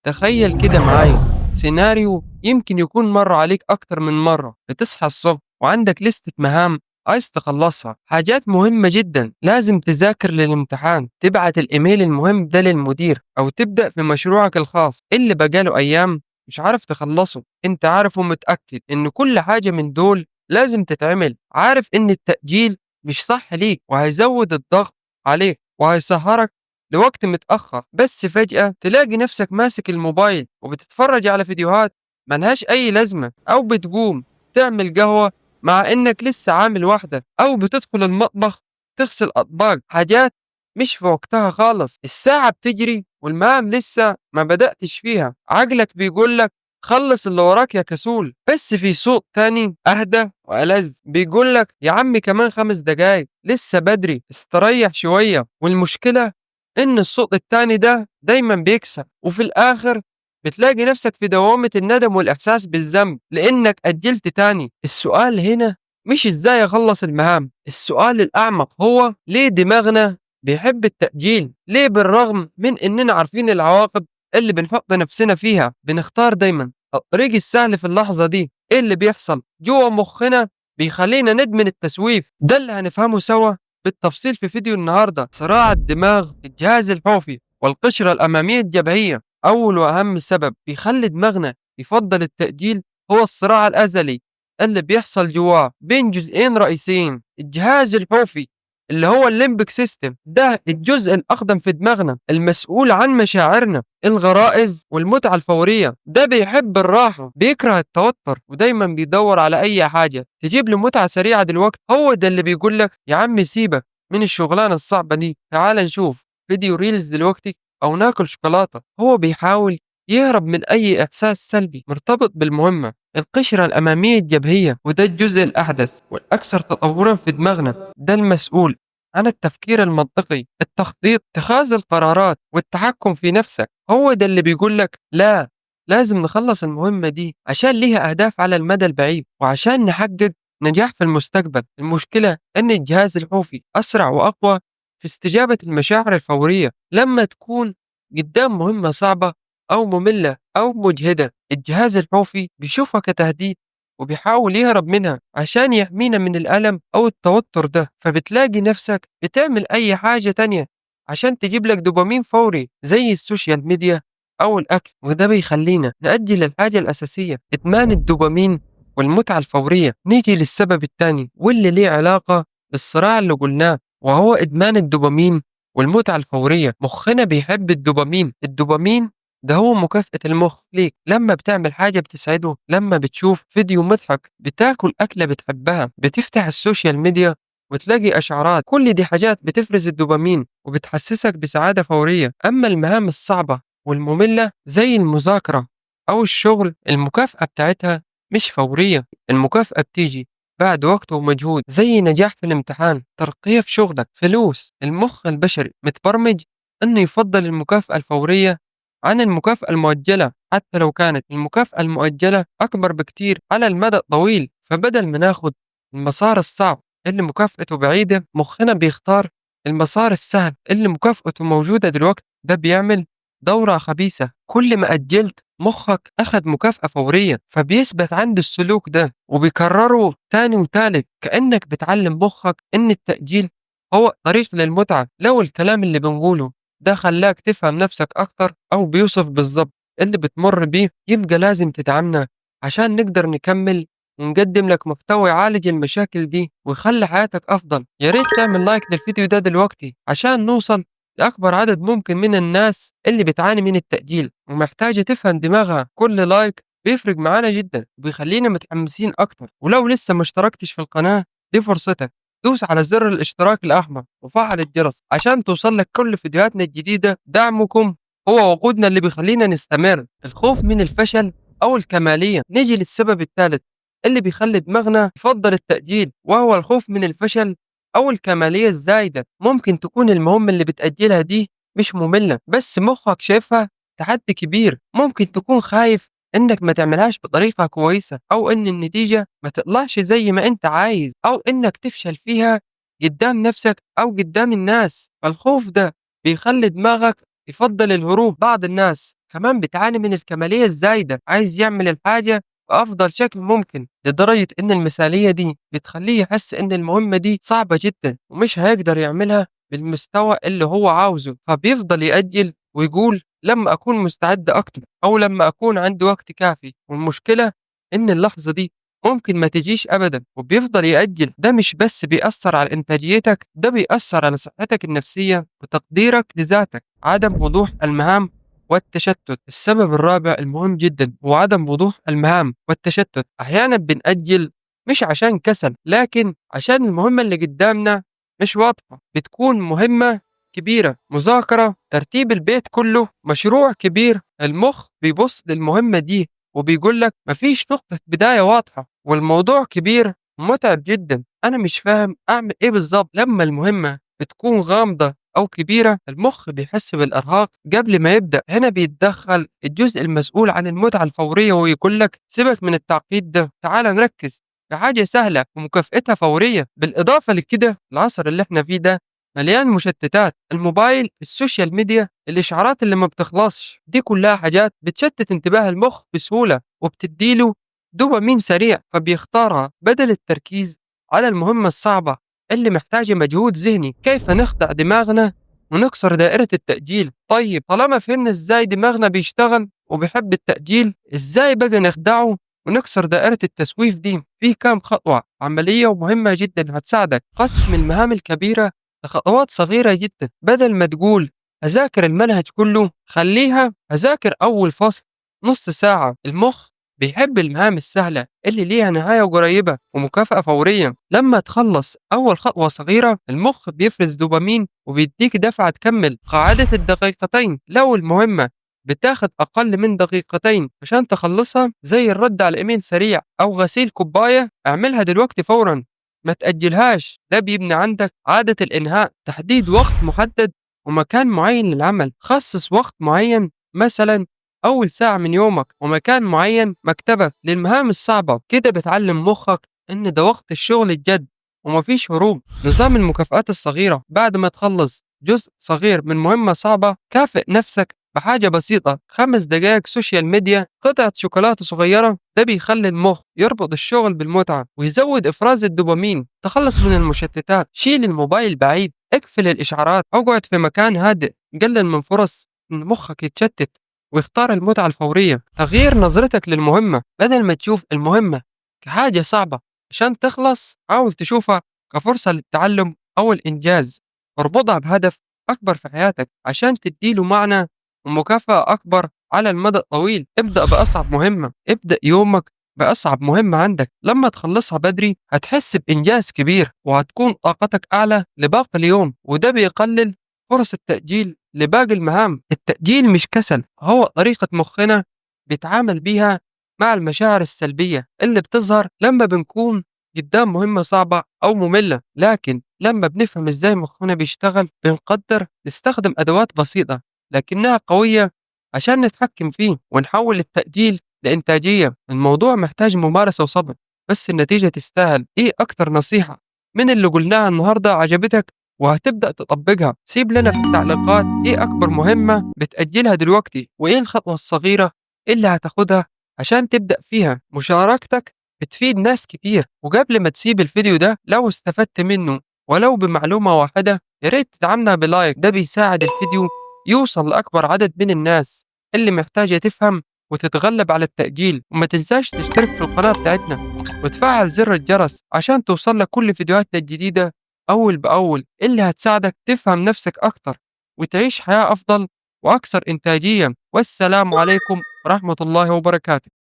تخيل كده معايا سيناريو يمكن يكون مر عليك أكتر من مرة. بتصحى الصبح وعندك لستة مهام عايز تخلصها، حاجات مهمة جدا، لازم تذاكر للامتحان، تبعت الإيميل المهم ده للمدير، أو تبدأ في مشروعك الخاص اللي بقاله أيام مش عارف تخلصه. انت عارف ومتأكد إن كل حاجة من دول لازم تتعمل، عارف إن التأجيل مش صح ليك وهيزود الضغط عليك وهيسهرك لوقت متأخر، بس فجأة تلاقي نفسك ماسك الموبايل وبتتفرج على فيديوهات ملهاش أي لازمة، أو بتقوم تعمل قهوة مع إنك لسه عامل واحدة، أو بتدخل المطبخ تغسل أطباق، حاجات مش في وقتها خالص. الساعة بتجري والمهام لسه ما بدأتش فيها، عقلك بيقولك خلص اللي وراك يا كسول، بس في صوت تاني أهدى وألذ بيقولك يا عمي كمان 5 دقايق لسه بدري، استريح شوية. والمشكلة إن الصوت التاني ده دايما بيكسب، وفي الآخر بتلاقي نفسك في دوامة الندم والإحساس بالذنب لإنك أجلت تاني. السؤال هنا مش إزاي أخلص المهام، السؤال الأعمق هو ليه دماغنا بيحب التأجيل؟ ليه بالرغم من إننا عارفين العواقب اللي بنحط نفسنا فيها بنختار دايما الطريق السهل في اللحظة دي؟ إيه اللي بيحصل جوه مخنا بيخلينا ندمن التسويف؟ ده اللي هنفهمه سوا بالتفصيل في فيديو النهاردة. صراع الدماغ، الجهاز الحوفي والقشرة الأمامية الجبهية. أول وأهم سبب بيخلي دماغنا يفضل التأجيل هو الصراع الأزلي اللي بيحصل جواه بين جزئين رئيسيين. الجهاز الحوفي اللي هو ال limbic system، ده الجزء الأقدم في دماغنا المسؤول عن مشاعرنا، الغرائز والمتعة الفورية. ده بيحب الراحة، بيكره التوتر، ودايما بيدور على أي حاجة تجيب له متعة سريعة دلوقتي. هو ده اللي بيقول لك يا عم سيبك من الشغلانة الصعبة دي، تعال نشوف فيديو reels دلوقتي أو ناكل شوكولاتة. هو بيحاول يهرب من أي إحساس سلبي مرتبط بالمهمة. القشرة الأمامية الجبهية، وده الجزء الأحدث والأكثر تطورا في دماغنا، ده المسؤول عن التفكير المنطقي، التخطيط، اتخاذ القرارات، والتحكم في نفسك. هو ده اللي بيقول لك لا، لازم نخلص المهمة دي عشان ليها أهداف على المدى البعيد وعشان نحقق نجاح في المستقبل. المشكلة أن الجهاز الحوفي أسرع وأقوى في استجابة المشاعر الفورية. لما تكون قدام مهمة صعبة أو مملة أو مجهدة، الجهاز الحوفي بيشوفها كتهديد وبيحاول يهرب منها عشان يحمينا من الألم أو التوتر ده. فبتلاقي نفسك بتعمل أي حاجة تانية عشان تجيب لك دوبامين فوري زي ال social media أو الأكل، وده بيخلينا نأجل الحاجة الأساسية، إدمان الدوبامين والمتعة الفورية. نيجي للسبب الثاني واللي ليه علاقة بالصراع اللي قلناه، وهو إدمان الدوبامين والمتعة الفورية. مخنا بيحب الدوبامين. الدوبامين ده هو مكافأة المخ ليك لما بتعمل حاجة بتسعده، لما بتشوف فيديو مضحك، بتاكل أكلة بتحبها، بتفتح ال social media وتلاقي أشعارات، كل دي حاجات بتفرز الدوبامين وبتحسسك بسعادة فورية. أما المهام الصعبة والمملة زي المذاكرة أو الشغل، المكافأة بتاعتها مش فورية، المكافأة بتيجي بعد وقت ومجهود، زي نجاح في الامتحان، ترقية في شغلك، فلوس. المخ البشري متبرمج إنه يفضل المكافأة الفورية عن المكافأة المؤجلة، حتى لو كانت المكافأة المؤجلة أكبر بكتير على المدى الطويل. فبدل ما ناخد المسار الصعب اللي مكافأته بعيدة، مخنا بيختار المسار السهل اللي مكافأته موجودة دلوقتي. ده بيعمل دورة خبيثة، كل ما أجلت مخك أخد مكافأة فورية، فبيثبت عنده السلوك ده وبيكرره تاني وتالت، كأنك بتعلم مخك إن التأجيل هو طريق للمتعة. لو الكلام اللي بنقوله ده خلاك تفهم نفسك أكتر أو بيوصف بالظبط اللي بتمر بيه، يبقى لازم تدعمنا عشان نقدر نكمل ونقدم لك محتوى يعالج المشاكل دي ويخلي حياتك أفضل. يا ريت تعمل like للفيديو ده دلوقتي عشان نوصل لأكبر عدد ممكن من الناس اللي بتعاني من التأجيل ومحتاجة تفهم دماغها. كل like بيفرق معانا جدا وبيخلينا متحمسين أكتر. ولو لسه ما اشتركتش في القناة، دي فرصتك، دوس على زر الاشتراك الأحمر وفعل الجرس عشان توصل لك كل فيديوهاتنا الجديدة. دعمكم هو وقودنا اللي بيخلينا نستمر. الخوف من الفشل أو الكمالية. نيجي للسبب الثالث اللي بيخلي دماغنا يفضل التأجيل، وهو الخوف من الفشل أو الكمالية الزايدة. ممكن تكون المهمة اللي بتأجلها دي مش مملة، بس مخك شايفها تحدي كبير. ممكن تكون خايف إنك ما تعملهاش بطريقة كويسة، أو إن النتيجة ما تطلعش زي ما أنت عايز، أو إنك تفشل فيها قدام نفسك أو قدام الناس. فالخوف ده بيخلي دماغك يفضل الهروب. بعض الناس كمان بتعاني من الكمالية الزايدة، عايز يعمل الحاجة بأفضل شكل ممكن، لدرجة إن المثالية دي بتخليه يحس إن المهمة دي صعبة جدًا ومش هيقدر يعملها بالمستوى اللي هو عاوزه، فبيفضل يأجل ويقول لما أكون مستعد أكتر أو لما أكون عندي وقت كافي. والمشكلة إن اللحظة دي ممكن ما تجيش أبدًا، وبيفضل يأجل. ده مش بس بيأثر على إنتاجيتك، ده بيأثر على صحتك النفسية وتقديرك لذاتك. عدم وضوح المهام والتشتت. السبب الرابع المهم جدًا هو عدم وضوح المهام والتشتت. أحيانًا بنأجل مش عشان كسل، لكن عشان المهمة اللي قدامنا مش واضحة، بتكون مهمة كبيرة، مذاكرة، ترتيب البيت كله، مشروع كبير. المخ بيبص للمهمة دي وبيقول لك مفيش نقطة بداية واضحة، والموضوع كبير ومتعب جدًا، أنا مش فاهم أعمل إيه بالضبط. لما المهمة بتكون غامضة أو كبيرة، المخ بيحس بالإرهاق قبل ما يبدأ. هنا بيتدخل الجزء المسؤول عن المتعة الفورية ويقول لك سيبك من التعقيد ده، تعال نركز في حاجة سهلة ومكافأتها فورية. بالإضافة لكده، العصر اللي احنا فيه ده مليان مشتتات، الموبايل، ال social media، الإشعارات اللي ما بتخلصش، دي كلها حاجات بتشتت انتباه المخ بسهولة وبتديله دوبامين سريع، فبيختارها بدل التركيز على المهمة الصعبة اللي محتاجة مجهود ذهني. كيف نخدع دماغنا ونكسر دائرة التأجيل؟ طيب طالما فهمنا ازاي دماغنا بيشتغل وبيحب التأجيل، ازاي بقى نخدعه ونكسر دائرة التسويف دي؟ في كام خطوة عملية ومهمة جدا هتساعدك. قسم المهام الكبيرة لخطوات صغيرة جدا. بدل ما تقول هذاكر المنهج كله، خليها هذاكر أول فصل نص ساعة. المخ بيحب المهام السهلة اللي ليها نهاية قريبة ومكافأة فورية. لما تخلص أول خطوة صغيرة، المخ بيفرز دوبامين وبيديك دفعة تكمل. قاعدة الدقيقتين، لو المهمة بتاخد أقل من دقيقتين عشان تخلصها، زي الرد على الإيميل سريع أو غسيل كوباية، اعملها دلوقتي فورا، ما تأجلهاش. ده بيبني عندك عادة الإنهاء. تحديد وقت محدد ومكان معين للعمل. خصص وقت معين، مثلا أول ساعة من يومك، ومكان معين مكتبك للمهام الصعبة. كده بتعلم مخك إن ده وقت الشغل الجد ومفيش هروب. نظام المكافآت الصغيرة، بعد ما تخلص جزء صغير من مهمة صعبة، كافئ نفسك بحاجة بسيطة، 5 دقائق social media، قطعة شوكولاتة صغيرة. ده بيخلي المخ يربط الشغل بالمتعة ويزود إفراز الدوبامين. تخلص من المشتتات، شيل الموبايل بعيد، اقفل الإشعارات، اقعد في مكان هادئ، قلل من فرص إن مخك يتشتت ويختار المتعة الفورية. تغيير نظرتك للمهمة، بدل ما تشوف المهمة كحاجة صعبة عشان تخلص، حاول تشوفها كفرصة للتعلم أو الإنجاز. اربطها بهدف أكبر في حياتك عشان تديله معنى ومكافأة أكبر على المدى الطويل. ابدأ بأصعب مهمة، ابدأ يومك بأصعب مهمة عندك. لما تخلصها بدري هتحس بإنجاز كبير وهتكون طاقتك أعلى لباقي اليوم، وده بيقلل فرص التأجيل لباقي المهام. التأجيل مش كسل، هو طريقة مخنا بيتعامل بيها مع المشاعر السلبية اللي بتظهر لما بنكون قدام مهمة صعبة أو مملة. لكن لما بنفهم إزاي مخنا بيشتغل، بنقدر نستخدم أدوات بسيطة لكنها قوية عشان نتحكم فيه ونحول التأجيل لإنتاجية. الموضوع محتاج ممارسة وصبر، بس النتيجة تستاهل. إيه أكتر نصيحة من اللي قلناها النهاردة عجبتك وهتبدأ تطبقها؟ سيب لنا في التعليقات إيه أكبر مهمة بتأجلها دلوقتي، وإيه الخطوة الصغيرة اللي هتاخدها عشان تبدأ فيها. مشاركتك بتفيد ناس كتير. وقبل ما تسيب الفيديو ده، لو استفدت منه ولو بمعلومة واحدة، يا ريت تدعمنا ب like، ده بيساعد الفيديو يوصل لأكبر عدد من الناس اللي محتاجة تفهم وتتغلب على التأجيل. وما تنساش تشترك في القناة بتاعتنا وتفعل زر الجرس عشان توصل لك كل فيديوهاتنا الجديدة أول بأول، اللي هتساعدك تفهم نفسك أكتر وتعيش حياة أفضل وأكثر إنتاجية. والسلام عليكم ورحمة الله وبركاته.